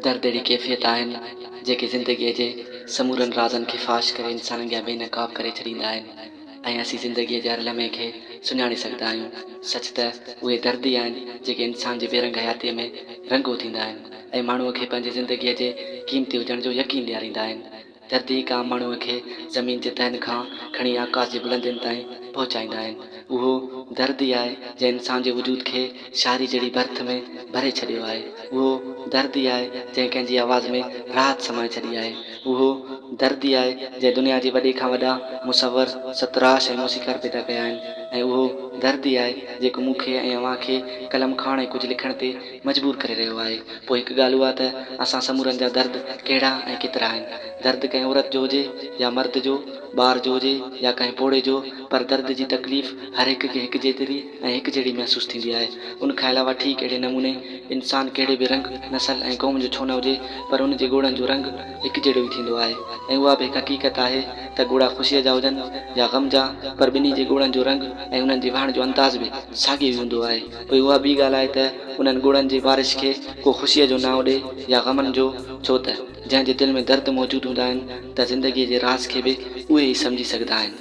درد اهڙي ڪيفيت آهن، جيڪي زندگيء جي سمورن رازن کي فاش ڪري انسانن اڳيان بي نقاب ڪري ڇڏيندا آهن ۽ اسين زندگيء جي هر لمحي کي سڃاڻي سگهندا آهيون. سچ ته اهي درد ئي آهن، جيڪي انسان جي بي رنگ حياتيء ۾ رنگ اوتيندا آهن ۽ ماڻهوء کي پنهنجي زندگيء جي قيمتي هجڻ جو يقين ڏياريندا آهن. درد ئي هڪ عام ماڻهوء کي زمين جي تهن کان کڻي آڪاس جي بلندين تائين پهچائيندا آهن. اهو درد ئي آهي جنهن انسان جي وجود کي شاعري جهڙي ڀرت ۾ ڀري ڇڏيو آهي. اهو درد ئي آهي جنهن ڪنهن جي آواز ۾ راحت سمائي ڇڏي آهي. اهو درد ئي آهي جنهن دنيا جي وڏي کان وڏا مصور، سطراش ۽ موسيقار پيدا ڪيا آهن ۽ اهو درد ئي آهي جيڪو مون کي ۽ اوهان کي قلم کڻڻ ۽ ڪجهه لکڻ تي مجبور ڪري رهيو آهي. پوء هڪ ڳالهه اها ته اسان سمورن جا درد ڪهڙا ۽ ڪيترا آهن. درد ڪنهن عورت جو هجي يا مرد جو، ٻار جو هجي يا ڪنهن پوڙهي جو پر درد جي تڪليف هر هڪ کي هڪجيتري ۽ هڪجهڙي محسوس ٿيندي آهي. ان کان علاوه ٺيڪ اهڙي نموني انسان ڪهڙي به رنگ، نسل ۽ قوم جو ڇو نه هجي پر ان جي ڳوڙهن جو رنگ هڪجهڙو ئي ٿيندو آهي ۽ اها به هڪ حقيقت آهي ته ڳوڙها خوشيء جا هجن يا غم جا پر ٻنهي جي ڳوڙهن جو رنگ ۽ انهن جي وهڻ جو انداز به ساڳيو ئي هوندو آهي. پوء اها ٻي ڳالهه آهي ته انهن ڳوڙهن جي بارش کي ڪو خوشيء جو نانء ڏي يا غمن جو، ڇو ته جنهن جي دل ۾ درد موجود هوندا آهن ته زندگيء جي راز کي به اهي ئي سمجهي سگهندا آهن.